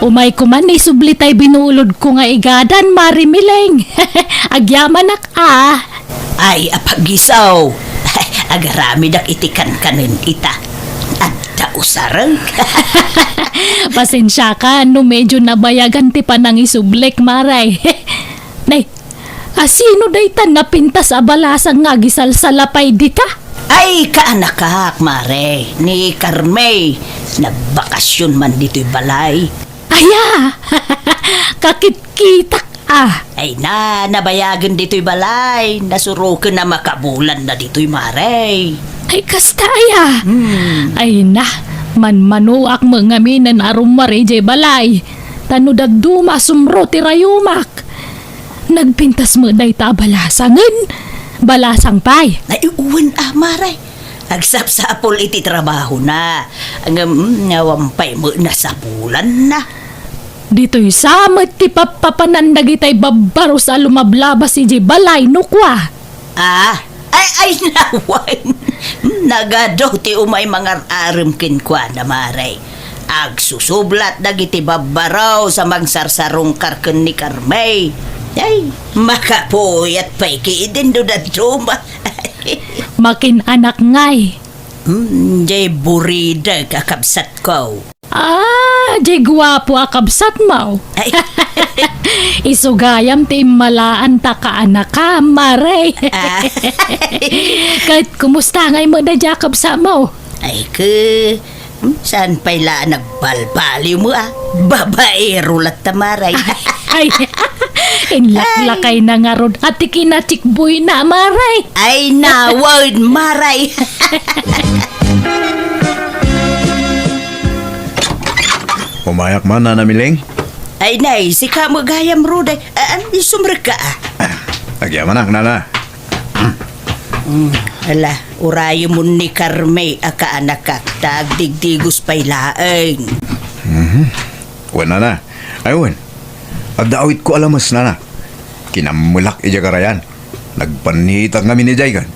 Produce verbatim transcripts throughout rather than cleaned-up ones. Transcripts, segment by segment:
Umayko man isubli tay binulodko nga igadan, Mare Mileng. Agyamanak a. Ay, apaggisaw. Agaramidak iti kankanen ita. Adda usareng. Pasensiaka no medyo nabayagan ti panangisublik, Mare. Nay, a sino dayta napintas a balasang nga agisalsalapay dita? Ay, kaanakak, Mare, ni Carme. Nagbakasyon man ditoy balay. Aya! Kakitkitak a. Ay na, nabayagen ditoy balay. Nasuroken a makabulan na ditoy, Mare. Ay, kasta aya. Hmm. Ay na, manmanuak met ngamin a rummuar idiay balay. Ta no dadduma, sumro ti rayumak. Nagpintas met dayta a balasangen. Balasang pay. Ay, wen a, Mare. Agsapsapul iti trabahona. Ngem, mm, awan pay met nasapulanna. Ditoy sa met ti pappapanan dagitay babbaros a lumablabas idiay balay, no kua. Ah, ay, ay, nawan. Nagadu ti umay mangar-arem kenkuana, Mare. Agsusublat dagiti babbaros a mangsarsarungkar ken ni Carme. Ay, makapuyat pay ketdin no dadduma. Makin-anak ngay. Hmm, jay buridek a kabsatko. Ah, jay guapo a kabsatmo. Ay. Isu gayam ti immalaanta kaanakam, Mare. Ah. Ket kumusta ngay met daydiay a kabsatmo? Ay, ke, hmm, saan pay la a nagbalbaliw mo, ah? Babaero latta, Mare. Ay, inlaklakayna ngarud a ti kinatsikboyna, Mare. Ay, nawan, Mare. Umayak man, Nana Mileng. Ay, nay, sika met gayam, Ruday. Ah, ah, sumrekka, ah. Agyamanak, Nana. Mm, ala, urayemon ni Carme a kaanakak, ta agdigdigos pay laeng. Mhm. Wen, Nana. Ay, wen. Adda awitko a lames, Nana. Kinammelak idiay karayan. Nagpannitak ngamin idiay kan.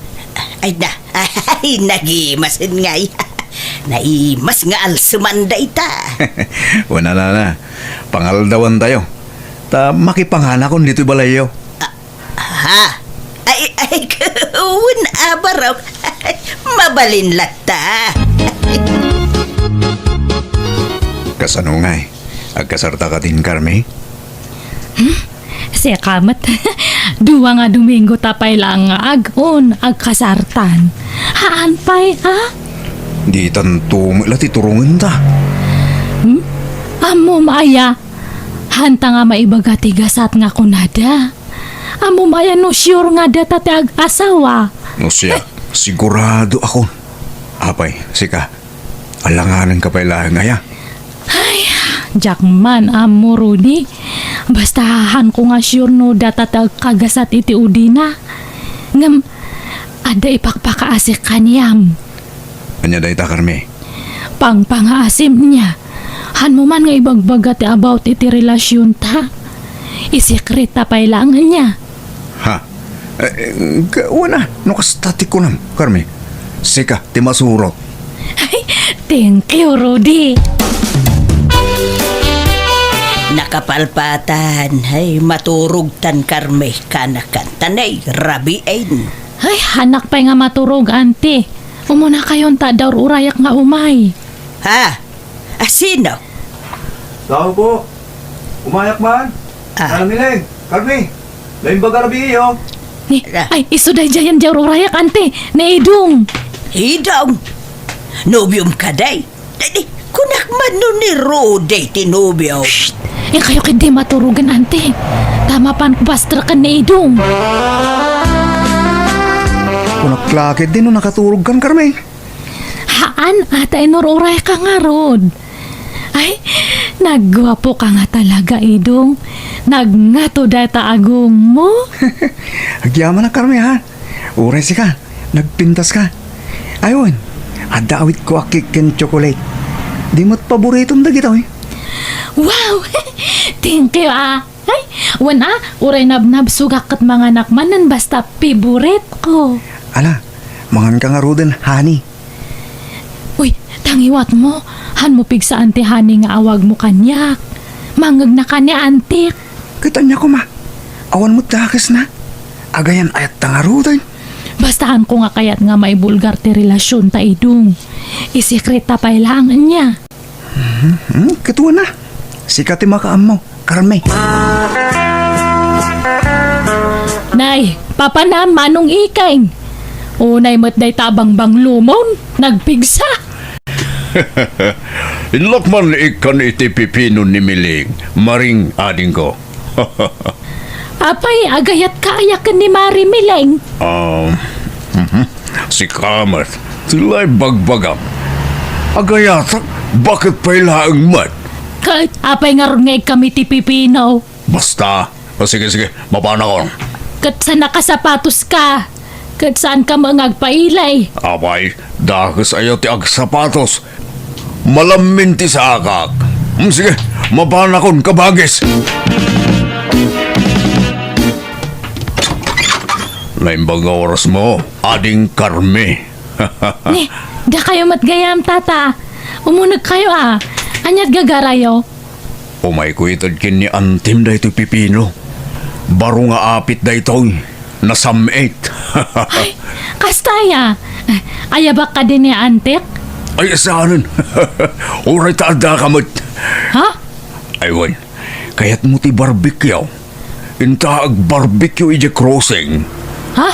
Ay na, ay, nagimasen ngay. Naimas nga alseman dayta. Wen, Nana. Pangaldawantayo. Ta makipanganakon ditoy balayyo. Ah, ha? Ay, ay, wen a barok. Mabalin latta. Kasano ngay? Agkasarta kadin, Carme? Hmm? Sika met. Dua nga Domingo ta pay laeng nga ag-on, agkasartan. Haan pay, a? Ditanto met la ti turongenta. Hmm? Ammom aya? Hanta nga maibaga ti gasat nga kunada. Ammom aya no sure nga data ti ag-asawa? No siak, sigurado akon. Apay, sika, alanganenka pay laeng aya? Ay, diak man ammo, Rudy. Basta hanko nga sure no data ti agkagasat iti udina. Ngem, adda ipakpakaasik kaniam. Ania dayta, Carme? Pangpangaasim nia. Hanmo man nga ibagbaga ti about iti relasionta. Isekreta pay laeng nia. Ha? Eh, eh, wen a, no kasta ti kunam, Carme. Sika ti masurot. Ay, thank you, Rudy. Nakapalpatan, ay, maturogtan, Carme, kanakan, ta nay, rabiin. Ay, hanak pay nga maturog, Auntie. Umunakayon ta adda ur-urayak nga umay. Ha? A sino? Tao po. Umayak man. Ah. Nana Mileng, Carme, naimbag a rabii, oh. Ni, ah, ay, isu daydiay a ur-urayak, Auntie. Ni Idong. Idong? Nobiom kadi? Dadi, kunak man no ni Rudy ti nobio. Shh! Inkayo ketdi maturogen, Auntie. Ta mapanko bastreken ni Idong. Kunak la ketdi no nakaturogkan, Carme. Haan, a ta inur-urayka ngarud. Ay, nagguapoka nga talaga, Idong. Nagngato dayta agongmo. Agyamanak, Carme, ha? Uray sika, nagpintaska. Ay, wen, adda awitko a cake ken chocolate. Di met paboritom dagitoy. Wow! Thank you, ah. Ay, wen a, uray nabnabsogak ket manganak manen basta favorite ko. Ala, manganka ngaruden, honey. Uy, ta ngiwatmo, hanmo pigsaan ti honey nga awagmo kaniak. Mangngegna ka ni Antik. Ket ania koma? Awan met dakesna. Agayan-ayatta ngaruden. Bastaanko nga kayat nga maibulgar ti relasionta, Idong. Isekreta pay laeng ania. Hmm, ket wen a. Sika ti makaammo, Carme. Nay, papanam, Manong Ikeng. Unay met dayta a bangbanglumon, nagpigsa. Innak man ikkan iti pipino ni Miling, Maring adingko. Apay, agayatka aya ken ni Mari Miling? Ah, mhm. Sika met, ti la ibagbagam. Agayatak, baket pay laeng met. Ket apay ngarud nga ikkam iti pipino? Basta. O, sige, sige, mapanakon. Ket sa nakasapatoska, ket saanka met nga agpailay. Apay, dakes aya ti agsapatos. Malammin ti saakak. Mm, sige, mapanakon, kabagis. Naimbag nga orasmo, Ading Carme. Ni, dakayo met gayam, Tata. Umunegkayo a. Ania't gagarayo? Umayko ited ken ni Antim daytoy pipino. Baro nga apit daytoy. Nasam-it. Ay, kasta aya. Ayabak kadi ni Antik? Ay, saanen. Uray ta addaka met. Ha? Ay, wen. Kayatmo ti barbecue? Inta ag-barbecue idiay crossing. Ha?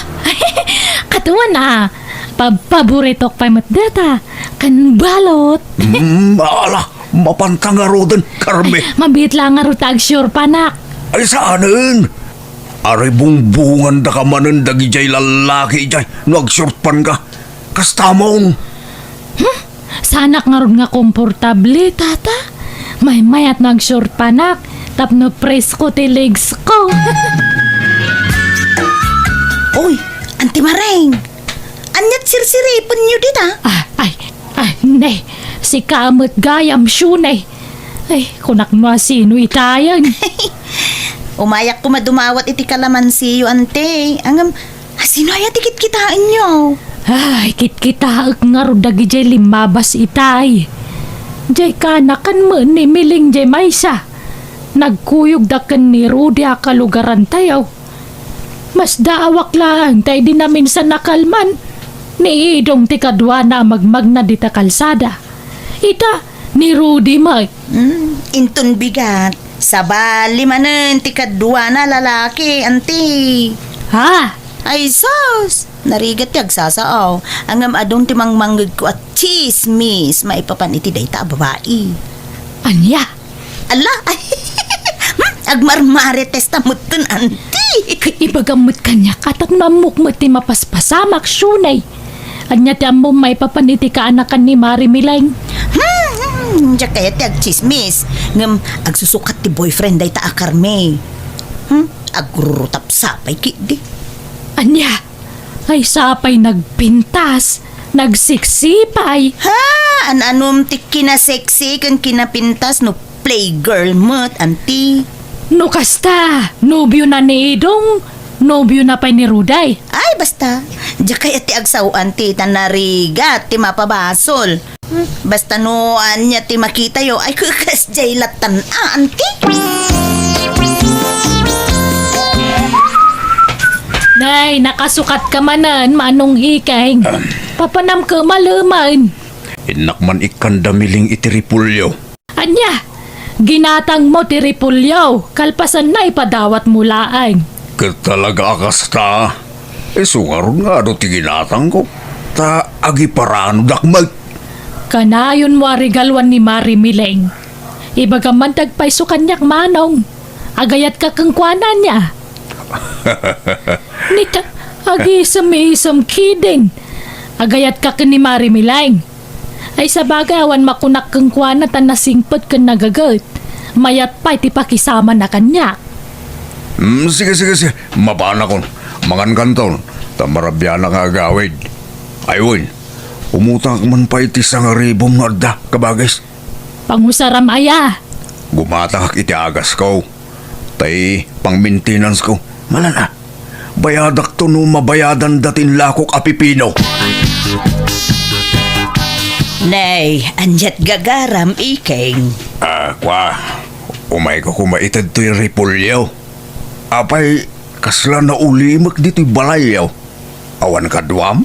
Kaduana. Pa-, paboritok pay met dayta. Ken balot. Mm, ala, mapanta ngaruden, Carme. Mabiit la ngarud ta agsiurpanak. Ay, saanen? Aray bungbungandaka manen dagidiay lallaki idiay no agsiurpanka. Kastamon. Hmm? Saanak ngarud nga komportable, Tata. Maymayat no agsiurpanak tapno presko ti legs ko. Oy, Auntie Maring! Ania't sirsiripenyo dita? Ah, ay, ay, ne. Sika met gayam, Shunay. Ay, kunak no asino itayen. Umayak koma dumawat iti kalamansiyo, Auntie. Ngem, asino aya ti kitkitaenyo? Ay, kitkitaek ngarud dagidiay limmabas itay. Diay kaanakan met ni Miling diay maysa. Nagkuyogda ken ni Rudy a kalugarantayo. Masdaawak laeng ta idi naminsan nakalman, ni Idong ti kaduana a magmagna dita kalsada. Ita, ni Rudy met. Hmm, inton bigat, sabali manen ti kaduana a lalaki, Auntie. Ha? Ay, sus! Narigat ti agsasao. Ngem adun ti mangmangngegko a tsismis maipapan iti dayta a babai. Ania? Ala, ay, hmm, agmarmaritesta metten, Auntie. Ket ibagam met kaniak a tapno ammok met ti mapaspasamak, Shunay. Ania ti ammom maipapan iti kaanakan ni Mari Miling? Hmm, hmm, diak kayat ti agtsismis. Ngem agsusukat ti boyfriend dayta a Carme. Hmm, agrurutapsa pay ketdi. Ania? Ay, sapay nagpintas, nagseksi pay. Ha? An-anom ti kinaseksi ken kinapintas no playgirl met, Auntie? No kasta, nobiona ni Idong, nobiona pay ni Rudy. Ay, basta. Diak kayat ti agsao, Auntie, ta narigat ti mapabasol. Hmm, basta no ania ti makitayo, ay, kasdiay lattan, ah, Auntie. Nay, nakasukatka manen, Manong Ikeng. Papanam ka malemen. Innak man ikkan da Miling iti repolyo. Ania? Ginatangmo ti repolyo, kalpasanna ipadawatmo laeng. Ket talaga a kasta? Isu ngarud nga adu ti ginatangko, ta agiparanodak met. Kanayonmo a regaluan ni Mari Miling. Ibagam man ti agpayso kaniak, Manong. Agayatka kenkuana ania? Nita, agisem-isem ketdin. Agayatka ken ni Mari Miling. Ay, sabagay, awan makunak kenkuana ta nasingpet ken nagaget. Mayat pay ti pakisamana kaniak. Mm, sige, sige, sige. Mapanakon. Mangankanton. Ta marabianak nga agawid. Ay, wen. Umutangak man pay ti sangaribom no adda, kabagis. Pangusaram aya? Gumatangak iti agasko. Tay pang-maintenance ko. Malan a. Bayadakto no mabayadan da ti inlakok a pipino. Nay, ania't gagaram, Ikeng? Ah, kwa. Umayka koma ita ditoy Repolyo. Apay, kasla naulimek ditoy balayyo? Awan kaduam?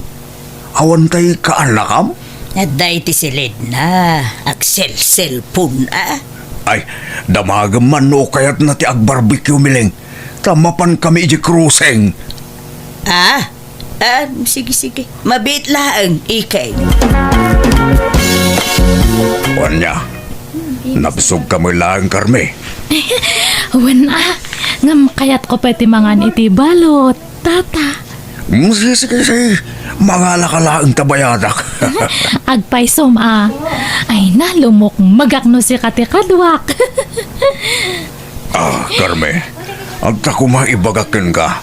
Awan tay kaannakam? Adda iti silidna, agselselpon, a? Ay, damagem man no kayatna ti agbarbecue, Miling. Ta mapankami idiay crossing. Ah? Ah, sige, sige. Mabiit laeng, Ikeng. Ania? Nabsogka met laeng, Carmi? Wen a, ngem kayatko pay ti mangan iti balot, tata. Mm, sige, sige, sige. Mangalaka laeng ta bayadak. Agpaysom a. Ay na, lumukmegak no sika ti kaduak. Ah, Carmi, adda koma ibagak kenka.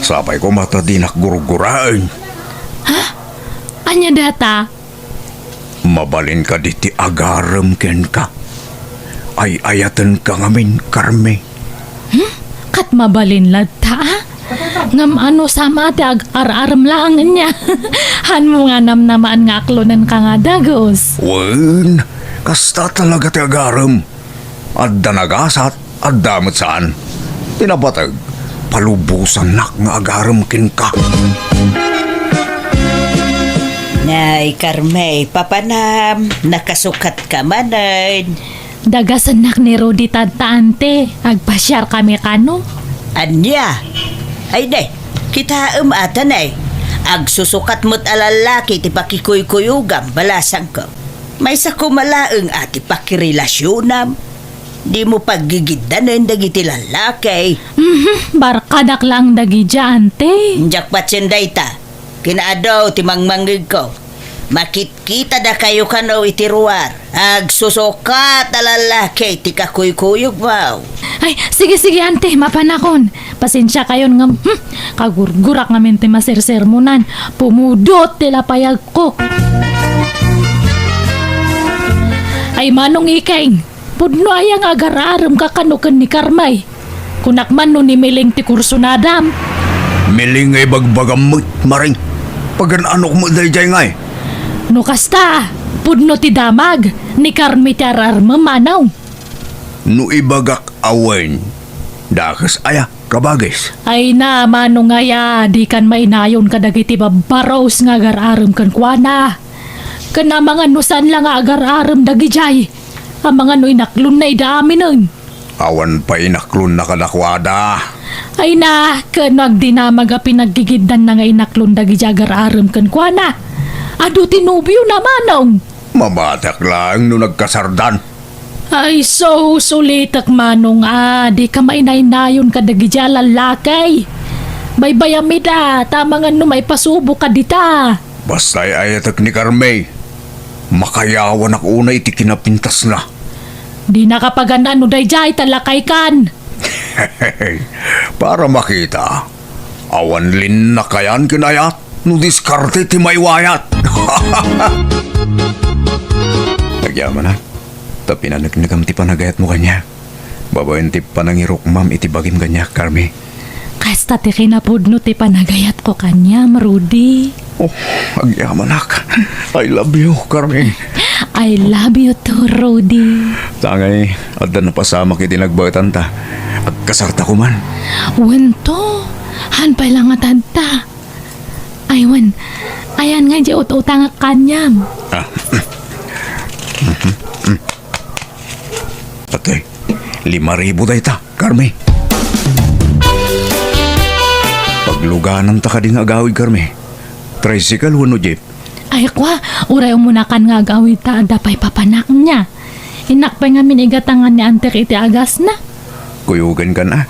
Sapay koma ta dinak gurguraen. Ha? Ania dayta? Mabalin kadi ti agarem kenka? Ay-ayatenka ngamin, Carmi. Hmm? Ket mabalin latta, a? Ngem no sama ti ag-ar-arem laeng ania? Hanmo nga namnamaan nga aklonenka nga dagus? Wen, kasta talaga ti agarem. Adda nagasat, adda met saan. Ti napateg, palubosannak nga agarem kenka. Nay, Carmi, papanam, nakasukatka manen. Dagasennak ni Rudy tanta, ante. Agpasiarkami kano. Ania? Ay, ne, kitaem a ta, ne. Agsusukat met a lallaki ti pakikuykuyogam, balasangko. Maysa koma laeng a ti pakirelasionam. Dimo paggigiddanen dagiti lallaki. Mhm, barkadak laeng dagidiay, ante. Diak patien dayta. Kinaadu ti mangmangngegko. Makitkitada kayo kano iti ruar. Agsusukat a lallaki ti kakuykuyogmo. Ay, sige, sige, ante, mapanakon. Pasensia kayon ngem, hmm, kagurgurak ngamin ti masersermonan. Pumudot ti lapayagko. Ay, Manong Ikeng, pudno aya nga agar-aremka kano ken ni Carmi? Kunak man no ni Miling ti kursunadam. Miling nga ibagbagam met, Maring. Pagan-anok met daydiay ngay? No kasta, pudno ti damag, ni Carmi ti ar-armem, Manong. No ibagak a wen, dakes aya, kabagis? Ay na, Manong aya, dikan mainayon kadagiti babbaros nga agar-arem kenkuana. Ken amangan no saan la nga agar-arem dagidiay. Amangan no inaklonna ida aminen. Awan pay inaklonna kadakuada. Ay na, ken no agdinamag a pinaggigiddanna nga inaklon dagidiay agar-arem kenkuana. Adu ti nobiona, Manong. Mabatak laeng no nagkasardan. Ay, sus, ulitek, Manong, a, dika mainaynayon kadagidiay a lallaki. Baybayam ida, ta amangan no maipasuboka dita. Basta ay-ayatek ni Carmi, makayawanak unay iti kinapintasna. Dinaka pagan-an no daydiay ta lakaykan. Para makita, awan linnakayan ken ayat no diskarte ti maiwayat. Agyamanak, ta pinaneknekam ti panagayatmo kaniak. Babaen ti panangirukmam iti bagim kaniak, Carmi. Kasta ti kinapudno ti panagayatko kaniam, Rudy. Oh, agyamanak. I love you, Carmi. I love you too, Rudy. Tangay, adda napasamak iti nagbaetanta. Agkasarta koman. Wen to, han pay la nga tadta. Ay, wen, ayan nga di ut-utangak kaniam. Ah. Patay, lima ribu dayta. Carmi. Paglugananta kadi nga agawid, Carmi? Tricycle wenno jeep? Ay, kua, uray umunakan nga agawid ta adda pay papanak nia. Innak pay ngamin igatangan ni antek iti agasna. Kuyogankan a,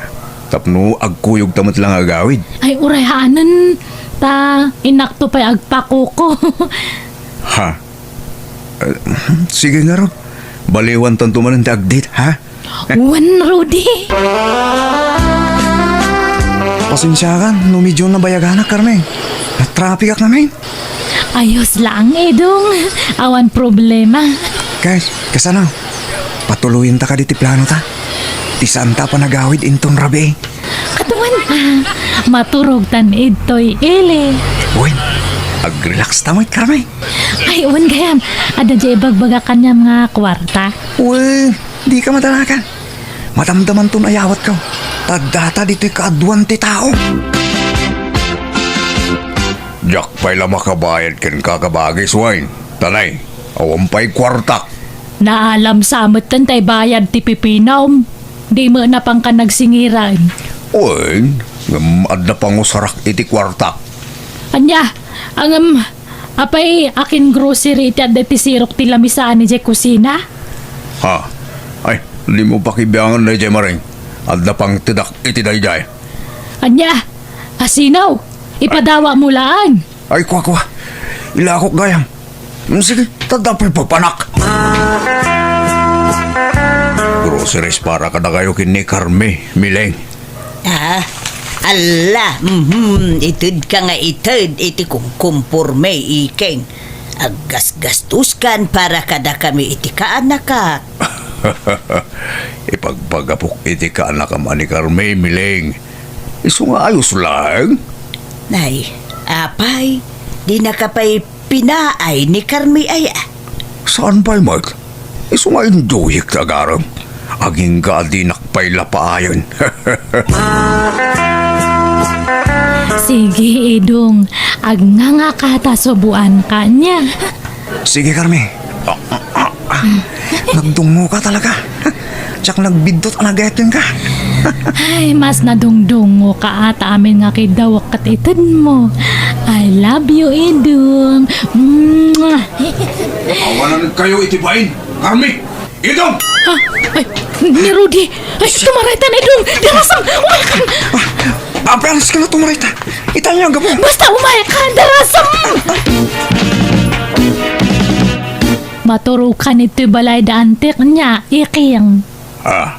tapno agkuyogta met la nga agawid. Ay, uray haanen, ta innakto pay agpakuko. Ha? Eh, sige ngarud. Baliwantanto manen ti agdate, ha? Wen, Rudy. Pasensiakan no medyo nabayaganak, Carmen. Natrapikak ngamin. Ayos lang, Edong. Awan problema. Guys, kasano? Patuloyenta kadi ti planota. Ti saanta a panagawid inton rabii. Ket wen, ah, maturogtan ditoy ili. Wen, ag-relaxta met, Carmen. Ay, wen gayam. Adda diay ibagbagak kaniam nga kuarta. Wen, dika madanagan. Madamdamanton a yawatkaw. Ta data ditoy kaaduan ti tao. Diak pay la makabayad kenka, kabagis, Wayne. Tanay, awan pay kuartak. Naalam sa metten tay bayad ti pipinom. Di met napanka nagsingiran. Wen, ngem adda pangusarak iti kuartak. Ania? Ngem, apay akin grocery iti adda iti sirok ti lamisaan idiay kusina? Ha? Ay, dimo pakibiangan daydiay, Maring. Adda pangtedak iti daydiay. Ania? Asino? Ipadawatmo laeng. Ay, kua, kua. Ilakok gayam. Mm, sige, tadda pay papanak. Groceries para kadakayo ken ni Carmi, Mileng. Ah, alla, mhm, itedka nga ited iti kumkumporme, Iking. Aggasgastuskan para kadakami iti kaanakak. Ipagpagapok iti kaanakam a ni Carmi, Mileng. Isu nga ayos laeng. Nay, apay, dinaka pay pinaay ni Carmi aya? Saan pay met? Isu nga induyek ti agarem. Agingga a dinak pay la paayen. Sige, Idong. Agngangaka ta suboanka nia. Sige, Carmi. Ah, ah, ah, ah. Nagdungngoka talaga. Diak nagbiddut a nagayat kenka. Ay, mas nadungdungngoka ta amin nga kiddawek ket itedmo. I love you, Idong. Mwah! Awanan kayo iti bain, Carmi! Idong! Ah, ay, ni Rudy! Ay, tumaraytan, Idong! Dirasam! Umaykan! Ah, apay alas ka na tumarayta? Itaya nga po! Basta umaykan! Dirasam! Maturokan ito'y balay da antik niya, Iking. Ah,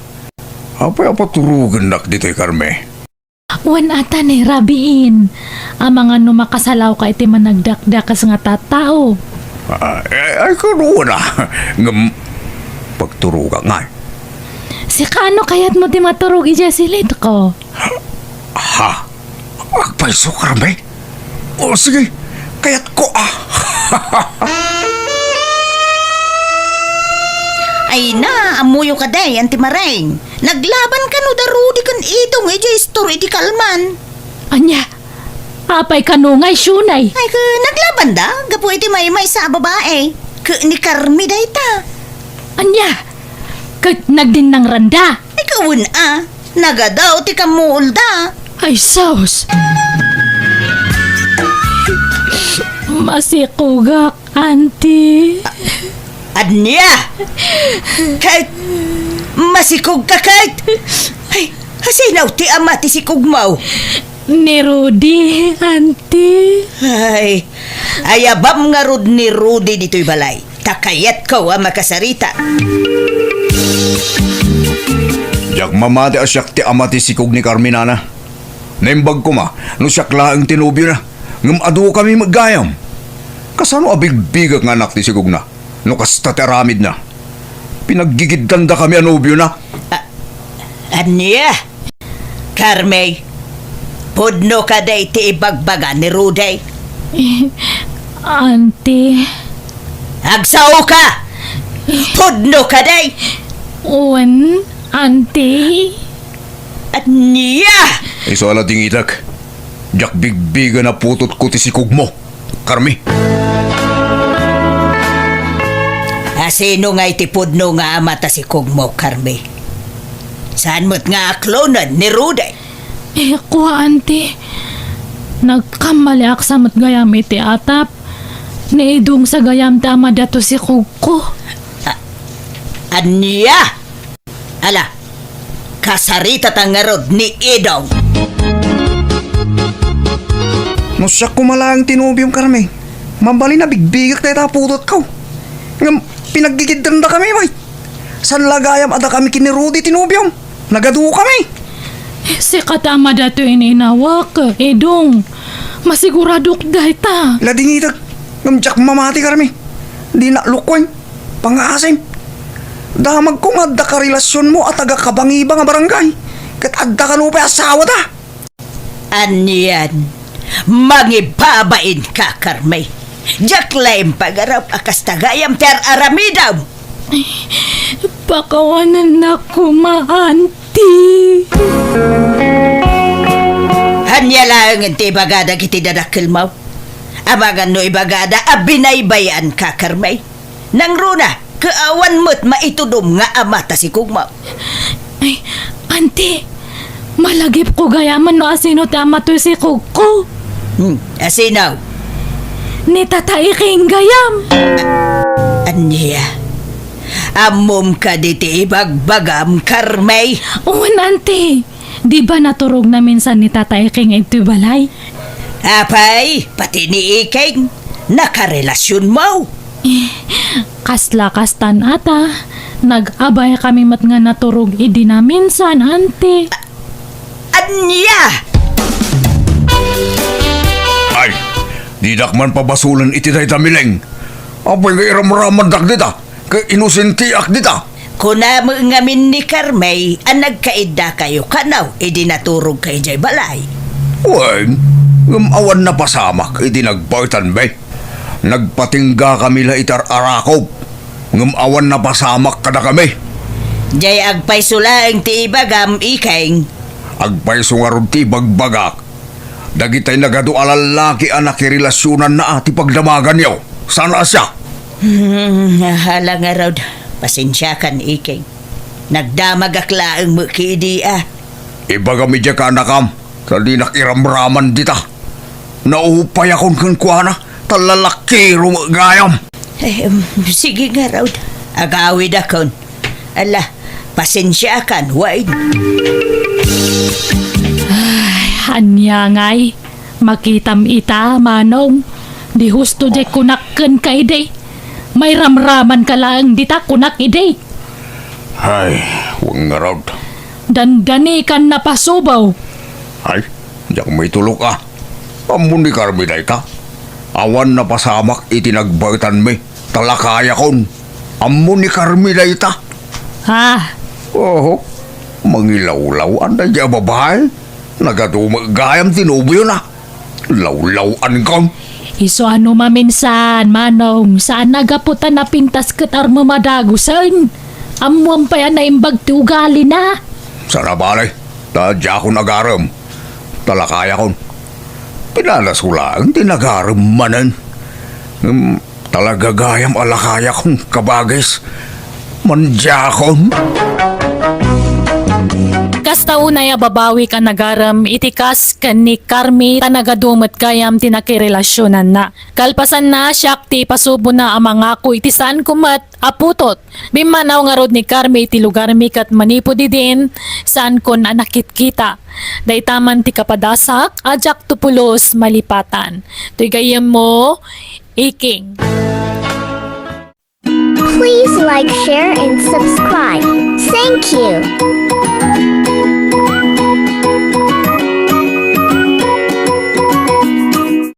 apay apaturugennak ditoy, Carmi? Wen ata ni rabiin. Amangan no makasalawka iti managdakdakes nga tattao. Ah, ay, ay, kano na. Ngem, pagturogak ngay. Sika, ano kayatmo ti maturog idiay silidko? Ha? Agpayso, Carmi? O, sige. Kayatko, ah. Ay na, ammoyo kadi, Auntie Maring. Naglaban kano da Rudy ken Idong idiay istor iti kalman. Ania? Apay kano nga isyunay? Ay, ke, naglaban da, gapu iti maymaysa a babae. Ke, ni Carmi dayta. Ania? Ket nagdinnangranda? Ay, kawen a. Nagadaw ti kammuolda. Ay, sus! Masikugak, Auntie. Ania? Ket masikugka ket? Ay, asino ti ama ti sikugmo? Ni Rudy, Auntie. Ay, ayabam ngarud ni Rudy ditoy balay. Ta kayatko a makasarita. Diak mamati a siak ti ama ti sikog ni Carmi, nana. Naimbag koma no siak laeng ti nobiona, ngem adukami met gayam. Kasano a bigbigak nga anak ti sikogna no kasta ti aramidna? Pinaggigiddandakami a nobiona. A-, ania? Carmi, pudno kadi ti ibagbaga ni Rudy? Eh, Auntie. Agsaoka! Pudno kadi? Wen, Auntie. Ania? Isu a la dingitak. Diak bigbigen a putotko ti sikogmo, Carmi. Asino ngay ti pudno nga ama ta sikogmo, Carmi? Saan met nga aklonen ni Rudy? Eh, kua, Auntie. Nagkammaliak sa met gayam iti atap. Ni Idong sa gayam ti ama dato sikogko. A-, ania? Ala, kasaritata ngarud ni Idong. No siak koma laeng ti nobiom, Carmi, mabalin a bigbigak dayta a putotko. Ngem pinaggigiddandakami, bay. Saan la gayam a dakami ken ni Rudy ti nobiom? Nagadukami. Sika ti ama datoy ininawak, Idong. Masiguradok dayta. La dingitak, ngem diak mamati, Carmi. Dinak lukoen. Pangaasim. Damagko nga adda karelasionmo a taga-Kabangiba nga barangay. Ket adda kano pay asawada. Anian, mangibabainka, Carmi. Diak la impagarap a kasta gayam ti ar-aramidem. Pakawanennak koma, Auntie. Ania laengen ti ibaga dagiti dadakkelmo? Amangan no ibagada a binaybay-anka, Carmay. Nangruna, ket awan met maitudom nga ama ta sikogmo. Ay, Auntie, malagipko gayamen no asino ti ama toy sikogko. Hmm, asino? Ni Tata Iking gayam. Ania? Ammom kadi ti ibagbagam, Carmay? Wen, Auntie. Di ba naturogna minsan ni Tata Iking iti balay? Apay, pati ni Iking, nakarelasionmo? Eh, kasla kastan ata, nag-abaykami met nga naturog idi na minsan, Auntie. Ania? Ay, didak man pabasolen iti dayta, Mileng. Apay nga iramramandak dita, ket inosentiak dita? Kuna met ngamin ni Carmay a nagkaiddakayo kano idi naturogka idiay balay. Wen, ngem awan napasamak idi nagbaetanmi. Nagpatinggakami la iti ar-arakop, ngem awan napasamak kadakami. Diay agpayso laeng ti ibagam, Iking. Agpayso ngarud ti ibagbagak. Dagitay nagadu a lallaki a nakirelasionanna a ti pagdamaganyo. Saan a siak? Hmm, hala ngarud. Pasensiakan, Iking. Nagdamagak laeng met kadi a. Ibagam idiay kaanakam, ta dinak iramraman dita. Naupayakon kenkuana, ta lalakiro met gayam. Eh, em, sige ngarud. Agawidakon. Ala, pasensiakan, wen. Ay, ania ngay? Makitam ita, Manong. Di husto diay kunak kenka idi. Mairamramanka laeng dita kunak idi. Ay, wen ngarud. Dandani kan napasubaw. Ay, diak maitulok a. Ammo ni Carmi dayta. Awan napasamak iti nagbaetanmi. Talakayakon. Ammo ni Carmi dayta. Ha? Oho. Mangilawlaw-an dayta a babai. Nagadu met gayam ti nobiona. Lawlaw-ankon. Isu a no maminsan, Manong, saan a gapu ta napintas ket armem a dagusen. Ammoam pay a naimbag ti ugalina. Saan a bale, ta diakon agarem. Talakayakon. Pinadasko laeng ti nagarem manen. Ngem talaga gayam a lakayakon, kabagis. Mandiakon. Kasta unay a babawik a nagarem iti kas ken ni Carmi ta nagadu met gayam ti nakirelasionanna. Kalpasanna, siak ti ipasubona a mangako iti saanko met a putot. Bimmanaw ngarud ni Carmi iti lugarmi ket manipud idin, saankon a nakitkita. Dayta man ti kapadasak a diakto pulos malipatan. Toy gayyemmo, Iking. Please like, share, and subscribe. Thank you.